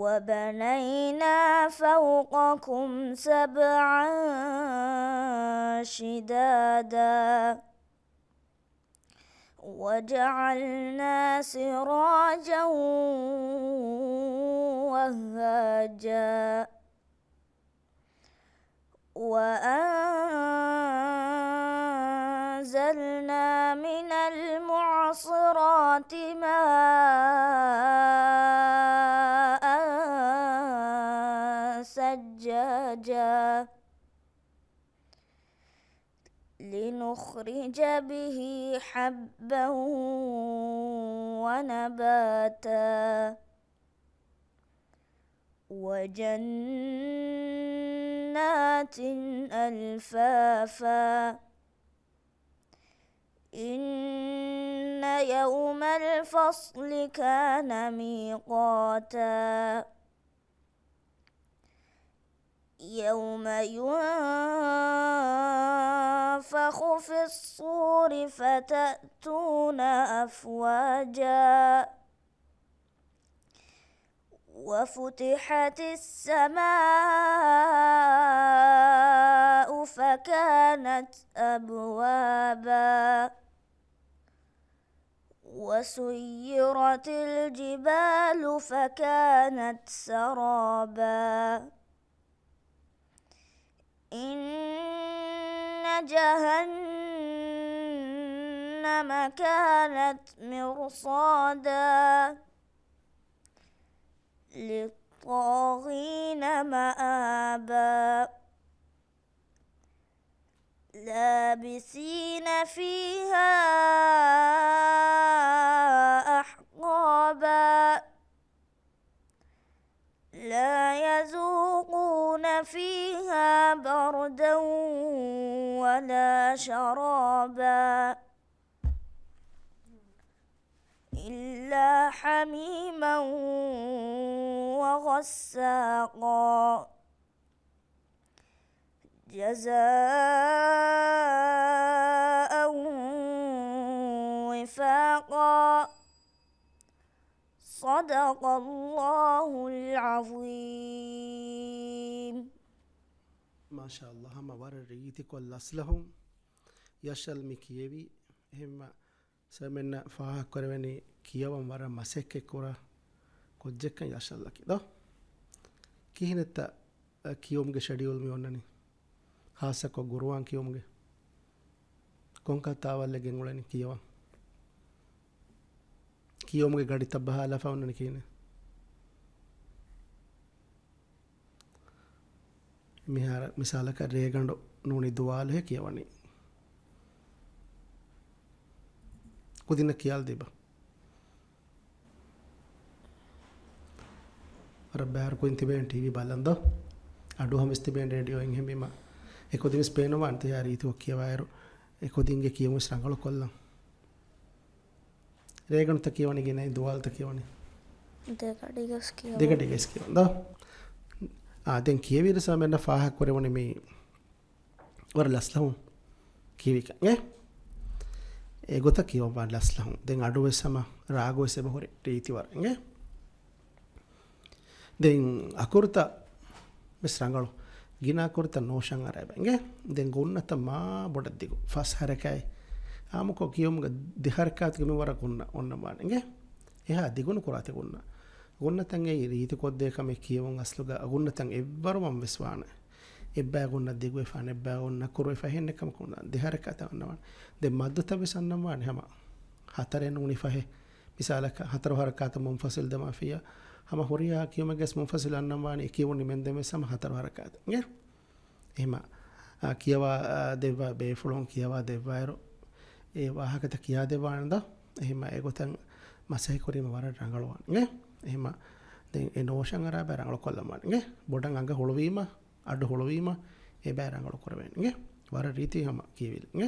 وبنينا فوقكم سبعا شدادا. وجعلنا سراجا وهاجا. وأنزلنا من المعصرات ماء ثجاجا. لنخرج به حبا ونباتا. وجنات ألفافا. إن يوم الفصل كان ميقاتا. يوم ينفخ في الصور فتأتون أفواجا. وفتحت السماء فكانت أبوابا. وسيرت الجبال فكانت سرابا. إن جهنم كانت مرصادا. للطاغين مآبا. لابثين فيها أحقابا. لا يذوقون فيها بردا ولا شرابا. إلا حميما وغساقا. جزاء وفاقا. صدق الله العظيم. މާޝާﷲ، ހަމަ ވަރަށް ރީތިކޮށް ލަސްލަހުން ޔަޝްއަލް މި ކިޔެވީ. އެހެންމަ ސަމެންނަށް ފާހަގަކުރެވެނީ ކިޔަވަން ވަރަށް މަސައްކަތްކުރާ ކުއްޖެއްކަން ޔަޝްއަލްއަކީ ދޯ. ކިހިނެއްތަ، އަ، ކިޔުމުގެ ޝެޑިއުލް މި އޮންނަނީ؟ ހާއްސަކޮށް ގުރުއާން ކިޔުމުގެ ކޮންކަހަލަ ތާވަލެއް ގެންގުޅެނީ ކިޔަވަން؟ ކިޔުމުގެ ގަޑިތައް ބަހާލާފަ އޮންނަނީ ކިހިނެއް؟ މިހާރު މިސާލަކަށް ރޭގަނޑު ނޫނީ ދުވާލުހެއް ކިޔަވަނީ. ކުދިންނަށް ކިޔާލަދީބަ. ވަރަށް ބައިވަރު ކުދިން ތިބޭނެ ޓީވީ ބަލަން ދޯ؟ އަޑު ހަމަސް ތިބޭނެ ރޭޑިއޯ އިން ހެންވީމަ. އެ ކުދިން ވެސް ބޭނުންވާނެ ތިޔާ ރީތިކޮށް ކިޔަވާއިރު. އެ ކުދިންގެ ކިޔުން ވެސް ރަނގަޅު ކޮށްލަން. ރޭގަނޑުތައް ކިޔަވަނީ ގިނައިން ދުވާލުތައް ކިޔަވަނީ؟ ދެގަޑިގަސް ކިޔަވަނީ. ދެގަޑިގަސް ކިޔަވަނީ ދޯ؟ އާ، ދެން ކިޔެވިއިރު ސަމެންނަށް ފާހަގަ ކުރެވުނީ މީ ވަރަށް ލަސްލަހުން ކިޔެވިކަން އޭ. އެގޮތަށް ކިޔަވަން ވަރަށް ލަސްލަހުން. ދެން އަޑު ވެސް ހަމަ ރާގު ވެސް އެބަހުރި ރީތި ވަރަށް އިނގޭ. ދެން އަކުރުތައް ވެސް ރަނގަޅު. ގިނަ އަކުރުތައް ނޯޝަން އަރާބަ އިނގޭ. ދެން ގުންނަތައް މާ ބޮޑަށް ދިގު. ފަސް ހަރަކާތް. އާއްމުކޮށް ކިޔުމުގަ ދެ ހަރަކާތުގެ މިންވަރަށް ގުންނަ އޮންނަން ވާނެ އިނގޭ. އެހާ ދިގުނު ކުރާތި ގުންނަ. ގުންނަތައް އެއީ ރީތިކޮށްދޭ ކަމެއް ކިޔެވުން އަސްލުގަ ގުންނަތައް އެއްވަރު ވަން ވެސް ވާނެ. އެއްބައި ގުންނަ ދިގުވެފާނެ، އެއްބައި ގުންނަ ކުރުވެފާ އެހެން ކަމަކު ދެ ހަރަކާތަށް އަންނަވާނެ. ދެން މައްދުތައް ވެސް އަންނަން ވާނެ ހަމަ ހަތަރެއް ނޫނީ ފަހެއް. މިސާލަކަށް ހަތަރު ހަރަކާތަށް މުންފަސިލް ދެމާފިއްޔާ، ހަމަ ހުރިހާ ކިޔުމެއްގެސް މުންފަސިލް އަންނަން ވާނީ އެ ކިޔުން ނިމެންދެން ވެސް ހަމަ ހަތަރު ހަރަކާތަށް އިނގޭ. އެހެމަ، އާ، ކިޔަވާ، އާ، ދެއްވާ ބޭފުޅުން ކިޔަވާ ދެއްވާއިރު އެ ވާހަކަތައް ކިޔާ ދެއްވާނެ ދޯ؟ އެހެމަ އެގޮތަށް މަސައްކަތް ކުރީމަ ވަރަށް ރަނގަޅުވާނެ އިނގޭ. އެހެމަ ދެން އެ ނޯޝަން އަރާބަ ރަނގަޅު ކޮށްލަން ވާނެ އިނގޭ. ބޮޑަށް އަނގަ ހުޅުވީމަ، އަޑު ހުޅުވީމަ، އެބައި ރަނގަޅު ކުރެވޭނެ އިނގޭ. ވަރަށް ރީތި ހަމަ ކިޔެވިލި އިނގޭ.